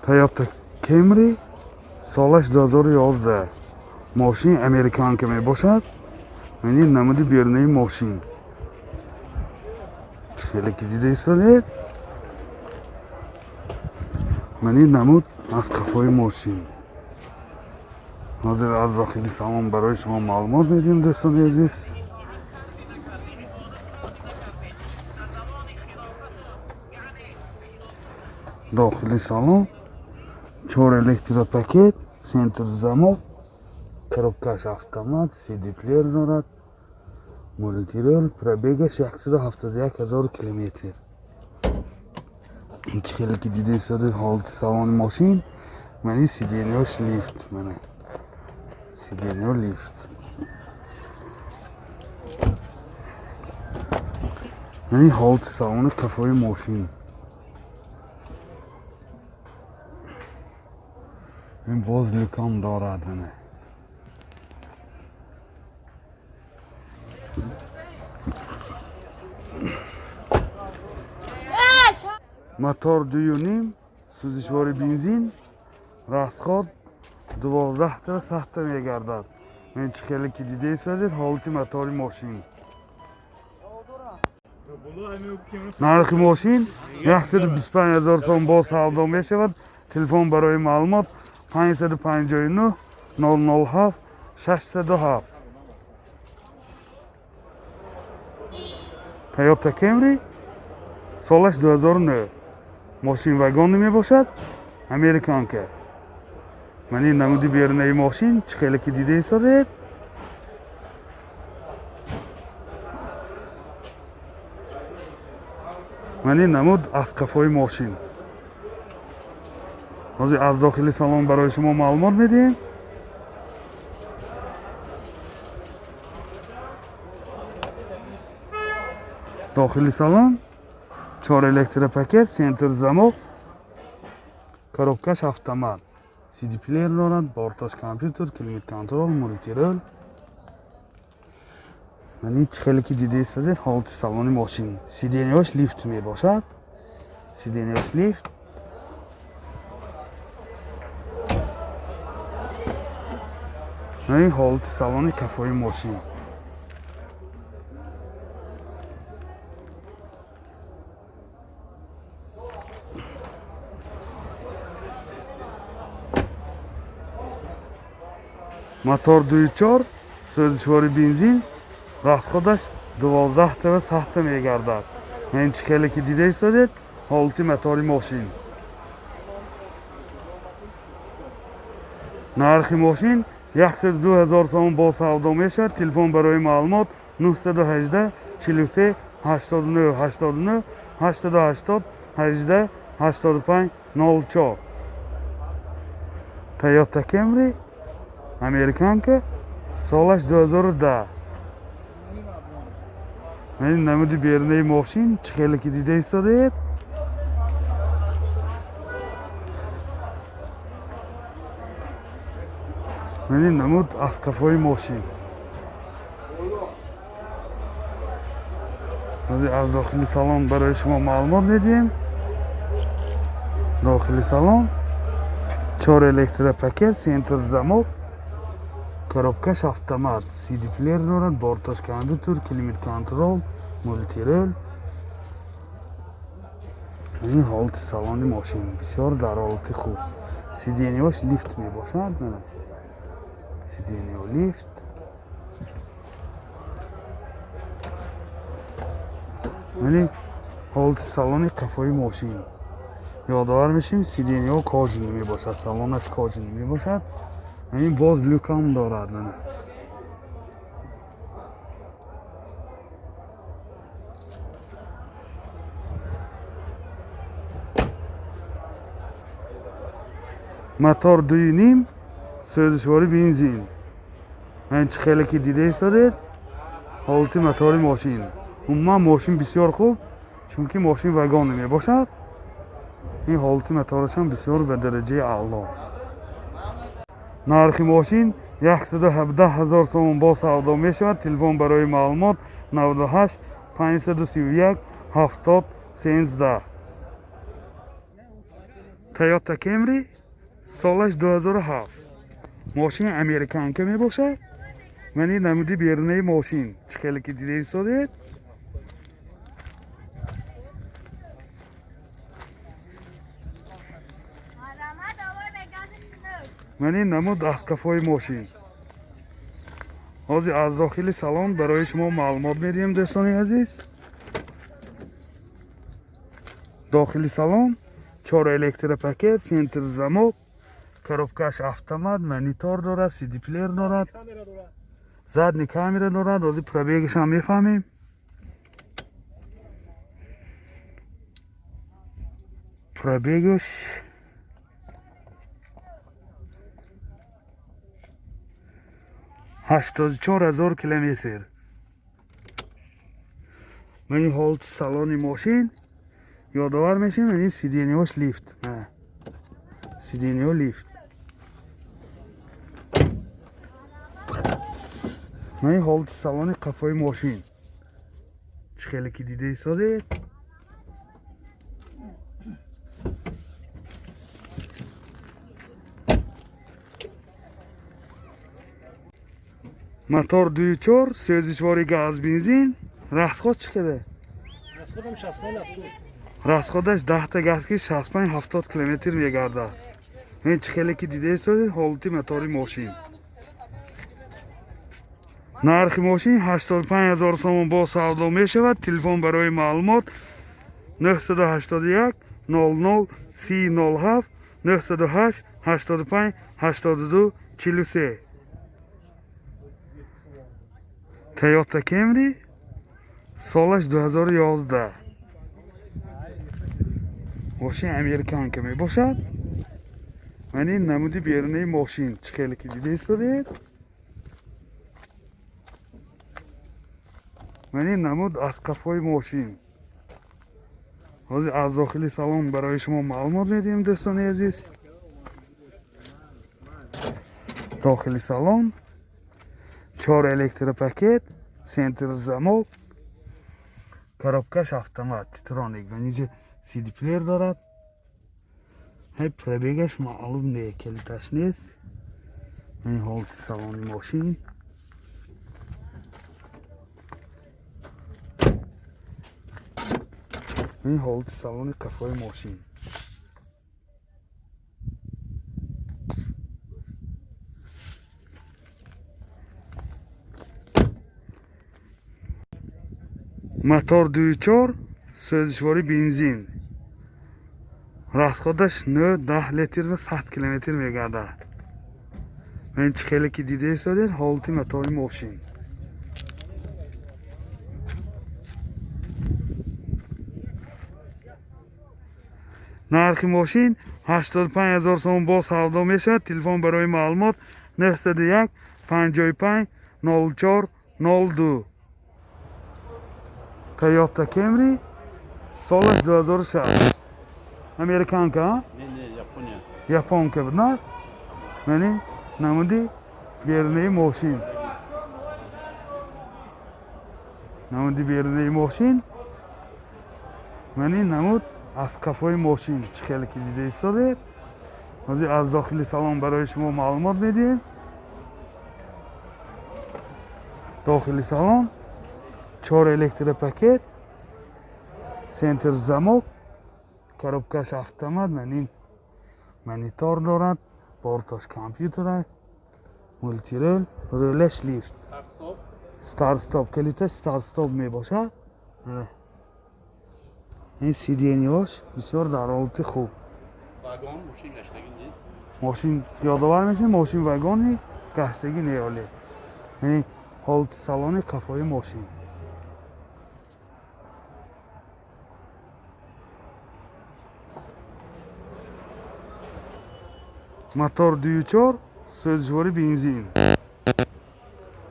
Toyota Camry, солаш 2011. Мошин американка мебошад. Ин намуди берунаи мошин. Хеле ки дида истодед. Ман ин намуд аз қафои мошин. Ҳозир аз дохили салон барои шумо маълумот медиҳем, дӯстони азиз. Дохили салон чор электропакет, центр замок, коробкаш автомат, CD-плеер дорад, мультирул, пробегаш 171 ҳазор километр. Чӣ хеле ки дида истодед, ҳолати салони мошин, мани сиденьяш лифт, мана сиденья лифт. Мани ҳолати салони қафои мошин. Ин боз люкам дорад, мана. Мотор 2,5, сӯзишвори бензин, расход 12 сахта мегардад. Мен чӣ хеле ки дида истодед, ҳолати мотори мошин. Нархи мошин 125 ҳазор сом боз савдо мешавад. Телефон барои маълумот 559 007 607. Toyota Camry, солаш 2009. Мошин вагонӣ мебошад, американка. Ман ин намуди берунаи мошин, чӣ хеле ки дида истодед. Ман ин намуд аз қафои мошин. Ҳозир аз дохили салон барои шумо маълумот медиҳем. Дохили салон чор электропакет, центр замок, коробкаш автомат, CD-плеер дорад, борташ компютер, климат контрол, мультирул. Ман ин чӣ хеле ки дида истодед, ҳолати салони мошин. Сиденьяш лифт мебошад. Сиденьяш лифт. Ман ин ҳолати салони кафои мошин. Мотор 2,4, сӯзишвори бензин, расходаш 12 сахта мегардад. Ин чӣ хеле ки дида истодед, ҳолати мотори мошин. Нархи мошин 102 ҳазор сомон боз савдо мешавад. Телефон барои маълумот 918 43 89 89 880 18 85 04. Toyota Camry, американка, солаш 2010. Ин намуди берунаи мошин, чӣ хеле ки дида истодед. Ин намуд аз қафои мошин. Ҳозир аз дохили салон барои шумо маълумот медиҳем. Дохили салон чор электропакет, центр замок, коробкаш автомат, CD-плеер дорад, борташ компютер, климат контрол, мультирул. Ин ҳолати салони мошин бисёр дар ҳолати хуб. Сиденьяш лифт мебошад, мана. Сиденья лифт. Яъне ҳолати салони қафои мошин. Ёдовар мешавем, сиденьяҳо кожаный мебошад, салонаш кожаный мебошад. Ин боз люкам дорад, мана. Мотор 2,5, сӯзишвори бензин. Ин чӣ хеле ки дида истодед, ҳолати мотори мошин. Умуман мошин бисёр хуб, чунки мошин вагонӣ мебошад. Ин ҳолати моторашам бисёр ба дараҷаи аъло. Нархи мошин 117 ҳазор сомон боз савдо мешавад. Телефон барои маълумот 98 531 70 13. Toyota Camry, солаш 2007. Мошин американка мебошад. Мани намуди берунаи мошин. Чӣ хеле ки дида истодед. Мани намуд аз қафои мошин. Ҳозир аз дохили салон барои шумо маълумот медиҳем, дӯстони азиз. Дохили салон 4 электропакет, центр замок, коробкаш автомат, монитор дорад, CD плеер дорад, задний камера дорад. Ҳозир пробегаш ҳам мефаҳмем. Пробегаш 84,000 километр. Мани ҳолати салони мошин ёдовар мешем, ин сиденьяш лифт. Сиденья лифт. Мани ҳолати салони қафои мошин. Чӣ хеле ки дида истодед. Мотор 2.4, сӯзишвори газ, бензин. Расход чӣ қадар? Расходам 65-70. Расходаш 10 та газ ки 65-70 километр мегардад. Ин чӣ хеле ки дида истодед ҳолати мотори мошин. Нархи мошин 85,000 сомон бо савдо мешавад. Телефон барои маълумот 981 00 30 07 908 85 82 43. Toyota Camry, солаш 2011. Мошин американка мебошад. Мани намуди берунаи мошин чӣ хеле ки дида истодед. Мани намуд аз қафои мошин. Ҳозир аз дохили салон барои шумо маълумот медиҳем, дӯстони азиз. Дохили салон 4 электропакет, центр замок, коробкаш автомат, титроник, ва ниҷа CD плеер дорад. Ҳай пробегаш маълум не, калиташ нест. Ин ҳолати салони мошин. Ин ҳолати салони қафои мошин. Мотор 2.4, сӯзишвори бензин. Расходаш 9-10 литр ва 100 километр мегардад. Ман чӣ хеле ки дида истодед ҳолати мотори мошин. Нархи мошин 85,000 сомон бо савдо мешавад. Телефон барои маълумот 901 55 04 02. Toyota Camry, солаш 2006. Американка, а? Не, не, Япония. Японка, на? Мани намуди берунаи мошин. Намуди берунаи мошин. Мани намуд аз қафои мошин чӣ хеле ки дида истодед. Ҳозир аз дохили салон барои шумо маълумот медиҳем. Дохили салон 4 электропакет, центр замок, коробкаш автомат, манин монитор дорад, борташ компютер, мултирол, релеш лифт. Старт-стоп. Старт-стоп, калиташ старт-стоп мебошад. Ин сиденьяш бисёр дар ҳолати хуб. Вагон, мошин гаштагӣ нест. Мошин ёдовар мешавем, мошин вагони гаштагӣ неоле. Ин ҳолати салони қафои мошин. Мотор 2.4, сӯзишвори бензин.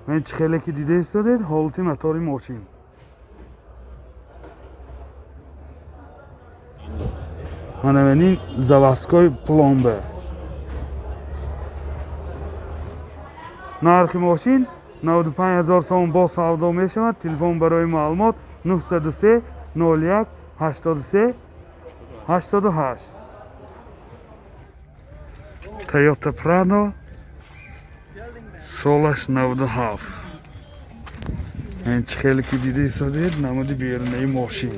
Ман чӣ хеле ки дида истодед ҳолати мотори мошин. Мана ин заводской пломба. Нархи мошин 95,000 сомон бо савдо мешавад. Телефон барои маълумот 903 01 83 88. Toyota Prado, солаш 97. Ин чӣ хеле ки дида истодед, намуди берунаи мошин.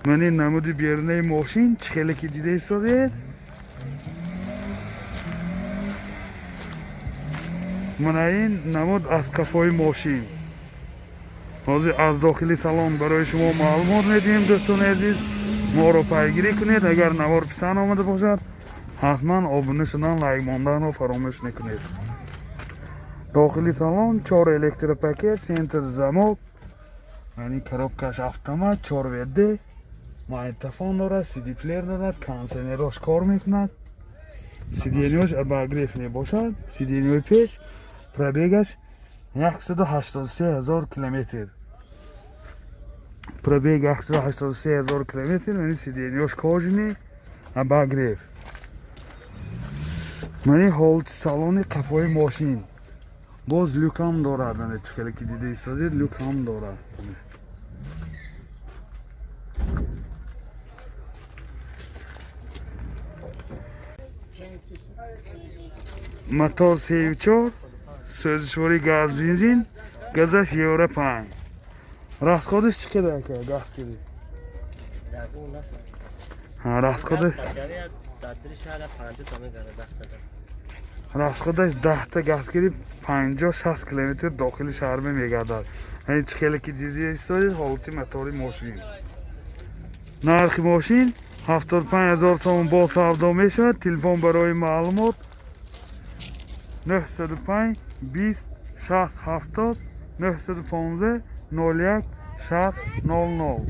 Ман ин намуди берунаи мошин, чӣ хеле ки дида истодед. Мана ин намуд аз қафои мошин. Ҳозир аз дохили салон барои шумо маълумот медиҳем, дӯстони азиз. Моро пайгирӣ кунед. Агар навор писанд омада бошад, ҳатман обуна шудан, лайк монданро фаромӯш накунед. Дохили салон чор электропакет, центр замок, яъни коробкаш автомат, 4 ВД, магнитофон дорад, CD плеер дорад, кондиционерош кор мекунад, сиденьош обогрев мебошад, сиденьои пеш. Пробегаш 183 000 километр. Пробег 183 000 километр, яъни сиденьош кожаный, обогрев. Мани ҳолати салони қафои мошин. Боз люкам дорад, ана чӣ хеле ки дида истодед, люк ҳам дорад. Мотор 34, сӯзишворӣ газ бензин, газаш евро 5. Расходаш чӣ қадар ака газ киди? Ҳа, расходаш 10та газ киди 50-60 километр дохили шаҳр мегардад. Яъне чӣ хеле ки дида истодед, ҳолати мотори мошин. Нархи мошин 75 000 сомон, бо савдо мешавад. Телефон барои маълумот 905 20 60 70, 915 01 60 00.